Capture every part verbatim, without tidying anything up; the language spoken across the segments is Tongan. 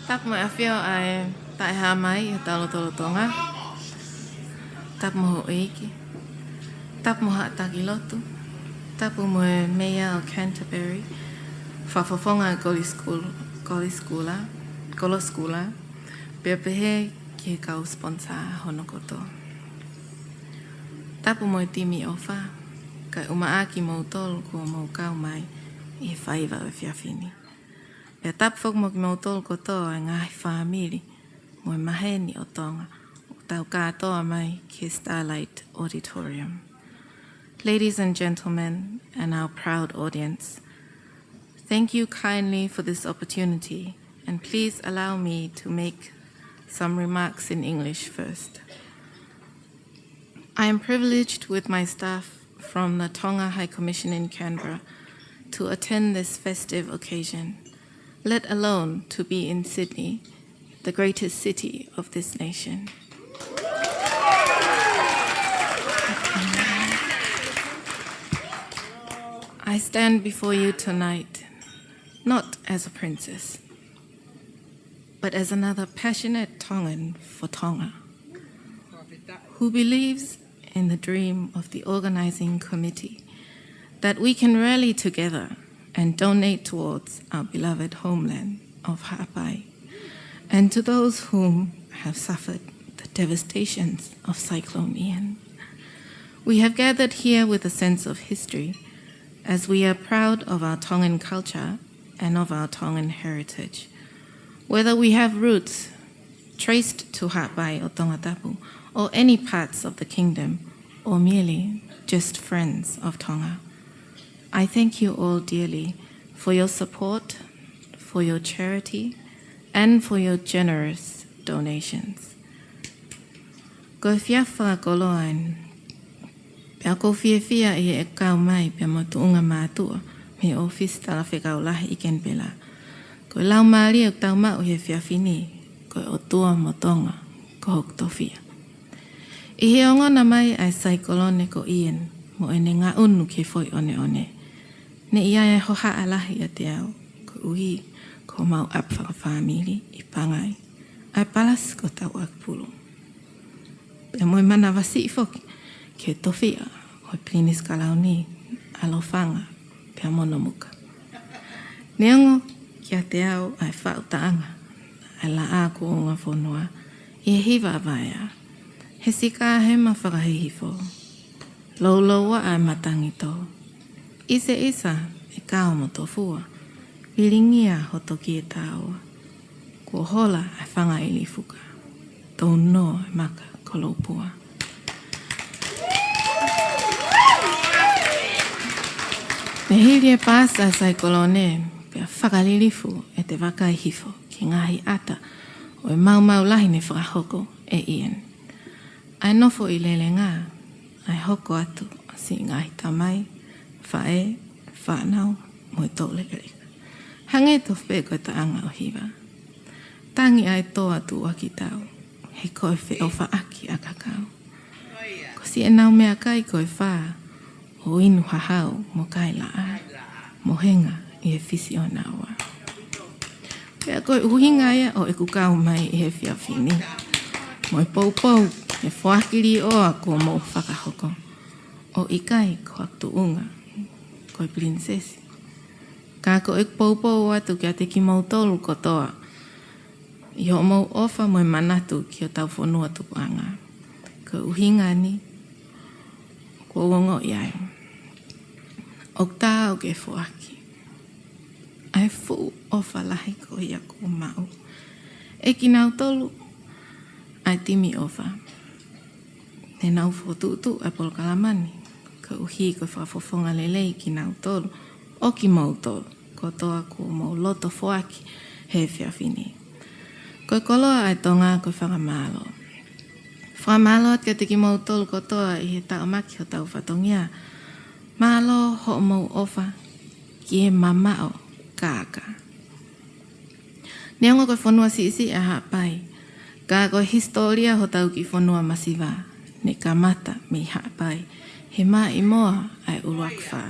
Tapu mo e ʻafio ʻa e Taʻehāmai ʻi hotau lotolotonga. Tapu mo houʻeiki. Tapu mo haʻa taki lotu. Tapu mo e Mayor ʻo Canterbury, Fakafofonga ʻo e Kolo Sikul-, Kolo Sikula, Kolo Sikula, pea pehē ki he kau sponsor hono kotoa. Tapu mo e timi ʻofa, kae ʻumaʻā kimoutolu kuo mou kau mai ʻi he faiva ʻo e efiafi ni. Pea tapu foki mo kimoutolu kotoa e ngaahi fāmili mo e maheni ʻo Tonga ʻoku tau kātoa mai ki he Starlight Auditorium. Ladies and gentlemen, and our proud audience, thank you kindly for this opportunity, and please allow me to make some remarks in English first. I am privileged with my staff from the Tonga High Commission in Canberra to attend this festive occasion, let alone to be in Sydney, the greatest city of this nation. I stand before you tonight, not as a princess, but as another passionate Tongan for Tonga, who believes in the dream of the organizing committee that we can rally together and donate towards our beloved homeland of Haʻapai, and to those whom have suffered the devastations of Cyclone Ian. We have gathered here with a sense of history, as we are proud of our Tongan culture and of our Tongan heritage. Whether we have roots traced to Haʻapai or Tongatapu, or any parts of the kingdom, or merely just friends of Tonga, I thank you all dearly for your support, for your charity, and for your generous donations. Ko e efiafi fakakoloa eni, pea ʻoku ou fiefia ʻi heʻeku kau mai pea mo e tuʻunga mātuʻa mei he ʻōfisi talafekau lahi ʻi Kenipela. Ko e laumālie ʻoku tau maʻu he efiafi ni, ko e ʻOtua mo Tonga ko hoku tofiʻa. ʻI he ongona mai ʻa e saikolone ko Ian mo ʻene ngaʻunu ki he foʻi ʻoneʻone, naʻe ʻi ai e hohaʻa lahi ʻiate au, koeʻuhi ko homau ʻapi fakafāmili ʻi Pangai, ʻa e Palasi ko Tauʻakipulu. Pea mo e manavasiʻi foki ki he tofiʻa ʻo e Pilinisi Kalauni, ʻa Lofanga pea mo Nomuka. Neongo kiate au ʻa e faʻu taʻanga ʻa e laʻā kuo ungafonua ʻi he hiva ʻa Vaea, he sika hema fakahihifo, loulouaʻa e matangi tō, ʻiseʻisa e kao mo tofua, vilingia hoto kie tāua, kuo hola e fanga ʻilifu ka, touno e maka ko Loupua. Ne hili e paasi ʻa e saikolone, pea fakalilifu ʻete vakai hifo ki he ngaahi ʻata ʻo e maumau lahi ne fakahoko ʻe Ian. ʻA e nofo ʻi Lelenga, ʻa e hoko atu ʻa siʻi ngaahi tamai, faʻē, fānau, mo e toulekeleka. Hangē tofu pē ko e taʻanga ʻo e hiva. Tangi ʻa e toa tuʻuaki tau, he ko e feʻofaʻaki ʻakakau. Ko siʻenau meʻakai ko e fā, ʻo inu hahau mo kai laʻā, mo henga ʻi he fisi ʻo Naua. Pea ko e ʻuhinga ia ʻo ʻeku kau mai ʻi he efiafi ni, mo e poupou he foaki līʻoa kuo mou fakahoko. ʻOku ʻikai ko haku tuʻunga ko e pilinisesi, ka ko ʻeku poupou atu kiate kimoutolu kotoa, ʻi hoʻomou ʻofa mo e manatu ki hotau fonua tupuʻanga. Ko e ʻuhinga ni, ʻoku ou ongoʻi ai ʻoku taau ke foaki ʻa e fuʻu ʻofa lahi ko ia kuo maʻu ʻe kinautolu ʻa e timi ʻofa ne nau fokotuʻutuʻu ʻa e polokalama ni, koeʻuhi ko e fakafofonga lelei kinautolu ʻo kimoutolu kotoa kuo mou loto foaki he efiafi ni. Ko e koloa ʻa e Tonga ko e fakamālō. Fakamālō atu kiate kimoutolu kotoa ʻi he taʻomaki hotau fatongia. Mālō hoʻomou ʻofa ki he mamaʻo kākā. Neongo ko e fonua siʻisiʻi ʻa Haʻapai, ka ko e hisitōlia hotau kiʻi fonua masiva, ne kamata mei Haʻapai, he maʻimoa ʻa e ʻUluaki Fā.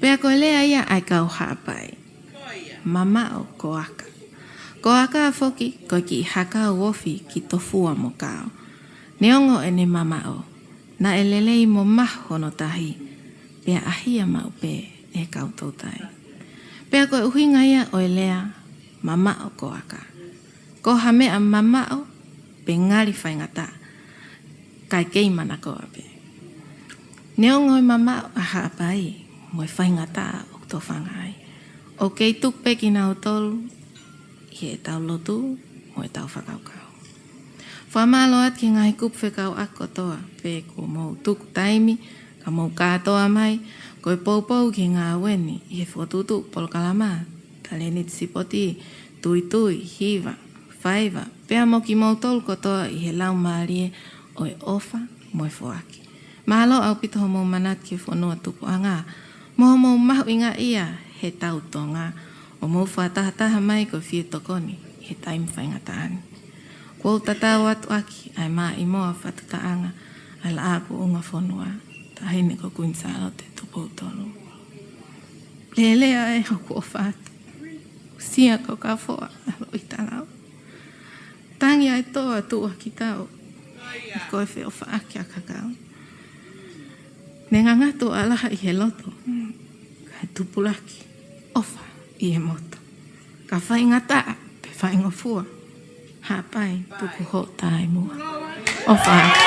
Pea ko e lea ia ʻa e kau Haʻapai, mamaʻo ko aka. Ko Aka foki, ko e kiʻi haka ʻoku ofi ki Tofua mo Kao. Neongo ʻene mamaʻo, naʻe lelei mo mahu hono tahi, pea ʻahia maʻu pē ʻe he kau toutai. Pea ko e ʻuhinga ia ʻo e lea mamaʻo ko Aka. Ko ha meʻa mamaʻo pe ngali faingataʻa, kae kei manakoa pē. Neongo e mamaʻo ʻa Haʻapai mo e faingataʻa ʻoku tofanga ai, ʻoku kei tuku pē kinautolu ʻi heʻetau lotu mo ʻetau fakakaukau. Fakamālō atu ki he ngaahi kupu fekauʻaki kotoa pē kuo mou tuku taimi ka mou kātoa mai, ko e poupou ki he ngāue ni ʻi he fokotuʻutuʻu polokalama, talēniti sipoti, tuitui, hiva, faiva, pea mo kimoutolu kotoa ʻi he laumālie ʻo e ʻofa mo e foaki. Mālō ʻaupito hoʻomou manatu ki he fonua tupuʻanga mo hoʻomou mahuʻingaʻia he tau Tonga, ʻo mou fakatahataha mai ko e fie tokoni ʻi he taimi faingataʻa ni. Kuo u tatau atu ʻaki ʻa e maʻimoa fatataʻanga ʻa e Laʻā kuo ʻUnga Fonua, Taʻahine ko Kuini Sālote Tupou Tolu. Lelea ē hoku ʻofa atu. Usia ko Kafoa ʻa Loʻitalau. Tangi ʻa e toa tuʻa ki tau. Ko e feʻofaʻaki ʻa Kakau. Ne ngangatu ʻa Laha ʻi he loto, kae tupulaki ʻofa ʻi he moto. Ka faingataʻa pe faingofua, Haʻapai tuku hoʻo taimua. ʻOfa atu.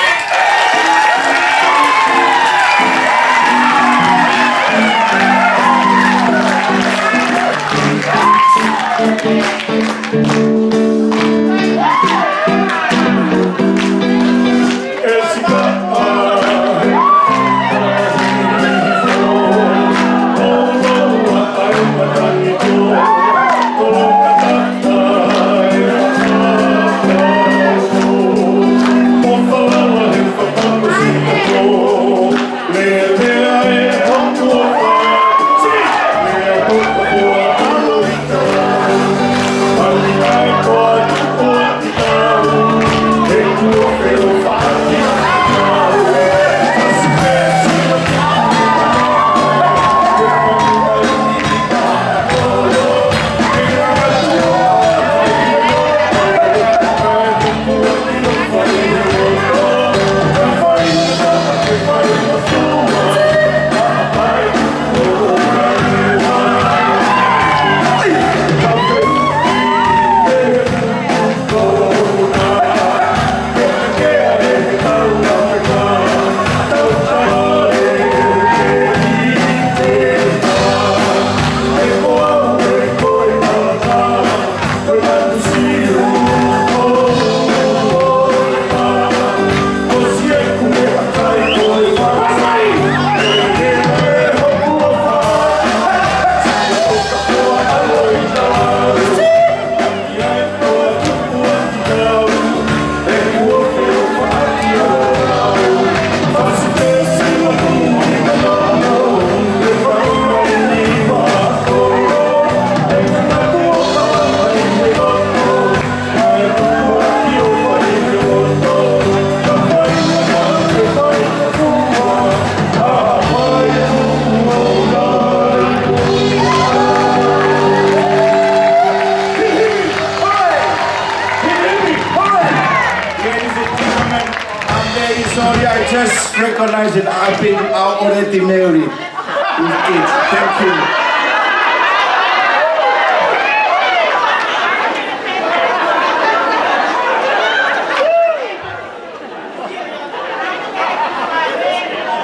Ladies and gentlemen, um, there is only, I just recognize it. I've been, uh, already married with kids. Thank you.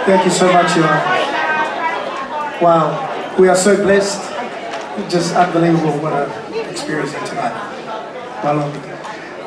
Thank you so much, Ivan. Wow, we are so blessed. Just unbelievable what I'm experiencing tonight. Mālō.